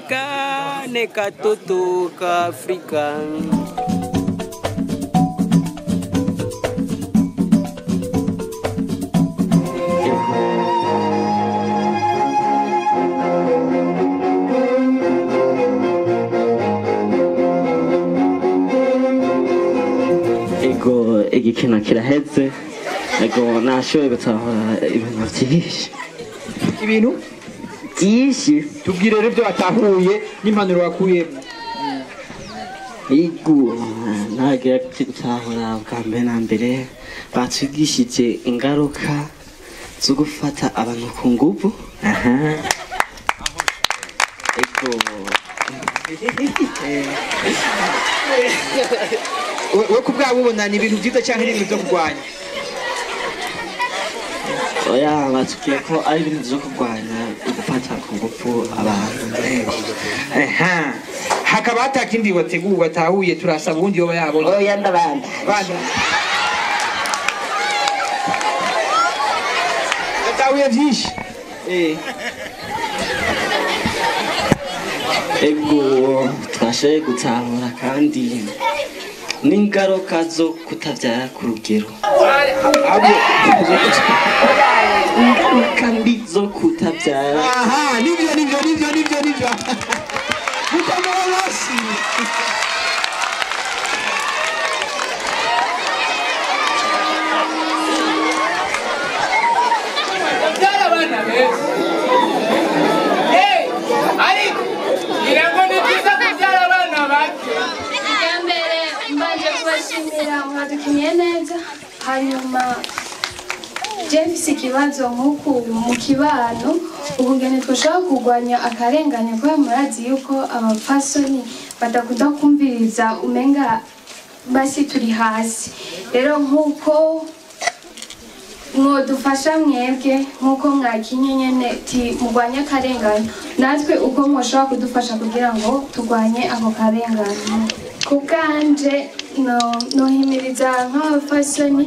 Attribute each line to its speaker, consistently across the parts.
Speaker 1: Tekane katoto ka Afrika.
Speaker 2: Ego igikino kiraheze. Ego nashoboye gutahura ibintu byinshi.
Speaker 3: Ibintu
Speaker 2: byinshi.
Speaker 3: Tubwire rero ibyo watahuye n'impanuro wakuyemo.
Speaker 2: Ego nagerageje gutahura bwa mbere na mbere batwigishije ingaruka zo gufata abantu ku nguvu. Ego
Speaker 3: we kubwawe ubona ni ibintu byiza cyangwa ni ibintu byo kurwanya?
Speaker 2: Oya, batubwiye ko ari ibintu byo kurwanya gufata ku ngufu abantu.
Speaker 3: Hakaba hatakindi wateguwe watahuye, turasaba ubundi yoba yabona.
Speaker 2: Oya ndabanda.
Speaker 3: Banda. Watahuye byinshi.
Speaker 2: Ego twashoboye gutahura kandi n'ingaruka zo kutabyara ku rugero. Ingaruka mbi zo kutabyara.
Speaker 3: Aha, nibyo nibyo nibyo nibyo nibyo. Mukomere amashyi.
Speaker 4: Kubyara abana beza. Ariko ngira ngo ni byiza kubyara abana bake.
Speaker 5: Icya mbere mbanje kubashimira mwadukinye neza, hanyuma je mfise ikibazo nk'uku mu kibano ukungene twoshobora kurwanya akarengane, kubera murazi yuko abapfasoni badakunda kumviriza, umenga basi turi hasi. Rero nk'uko mwodufasha mwebwe nk'uko mwakinye nyene ti murwanye akarengane, natwe uko mwoshobora kudufasha kugira ngo turwanye ako karengane. Ku bwanje nohimiriza nk'abapfasoni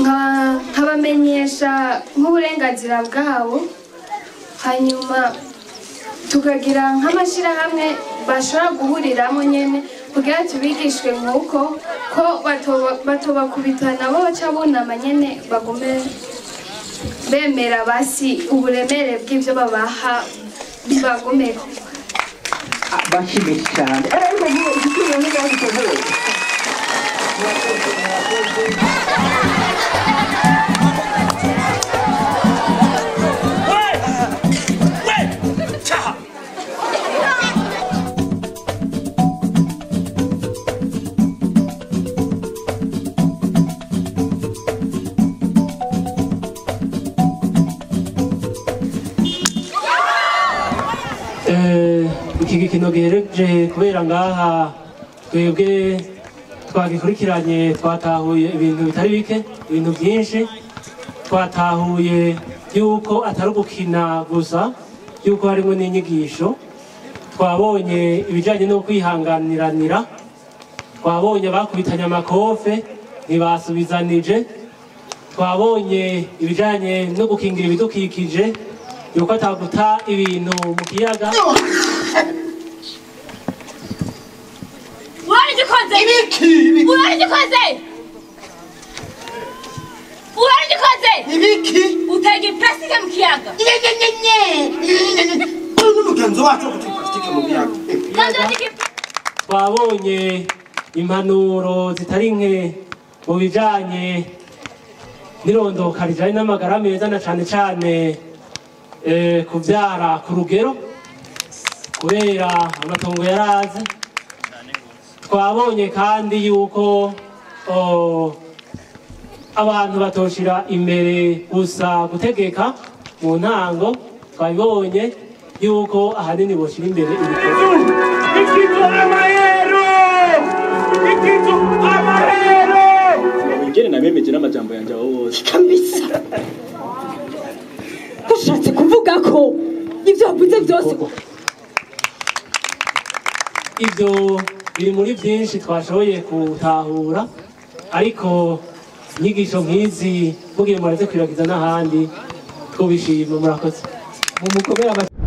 Speaker 5: nkabamenyesha nk'uburenganzira bwabo, hanyuma tukagira nk'amashyirahamwe bashobora guhuriramo nyene kugira tubigishwe nk'uko ko batobakubita nabo baca bunama nyene, bagume bemera basi uburemere bw'ivyo babaha bibagumeko.
Speaker 3: Bashimye cyane. Ariko igikino ni ngaho giteguye.
Speaker 6: Iki gikino gihereje kubera ngaha twebwe twagikurikiranye, twatahuye ibintu bitari bike, ibintu byinshi. Twatahuye yuko atari ugukina gusa, yuko harimo n'inyigisho. Twabonye ibijyanye no kwihanganiranira, twabonye abakubitanye amakofe ntibasubizanije, twabonye ibijyanye no gukingira ibidukikije, yuko ataguta ibintu mu kiyaga.
Speaker 7: Urarigikoze!
Speaker 8: Ibiki!
Speaker 7: Urarigikoze! Urarigikoze!
Speaker 8: Ibiki!
Speaker 7: Utega iplastike mu kiyaga.
Speaker 8: Nyenyenyenye! Uyu ni mugenzi wacu wo gutega iplastike mu kiyaga.
Speaker 6: Twabonye impanuro zitari nke mu bijanye n'irondoka rijanye n'amagara meza, na cane cane kuvyara ku rugero kubera amatongo yaraze. Twabonye kandi yuko abantu batoshira imbere gusa gutegeka mu ntango, twabibonye yuko ahanini boshira imbere ibikorwa.
Speaker 4: Ikizu amahero! Ikizu amahero!
Speaker 9: Ingene nabemeje n'amajambo yanje abo bose.
Speaker 10: Kabisa. Ushatse kuvuga ko ivyo wavuze byose
Speaker 6: Ivyo biri muri byinshi twashoboye gutahura, ariko inyigisho nk'izi mugiye muraze kwiragiza n'ahandi twobishima. Murakoze.
Speaker 3: Mumukomere amashyi.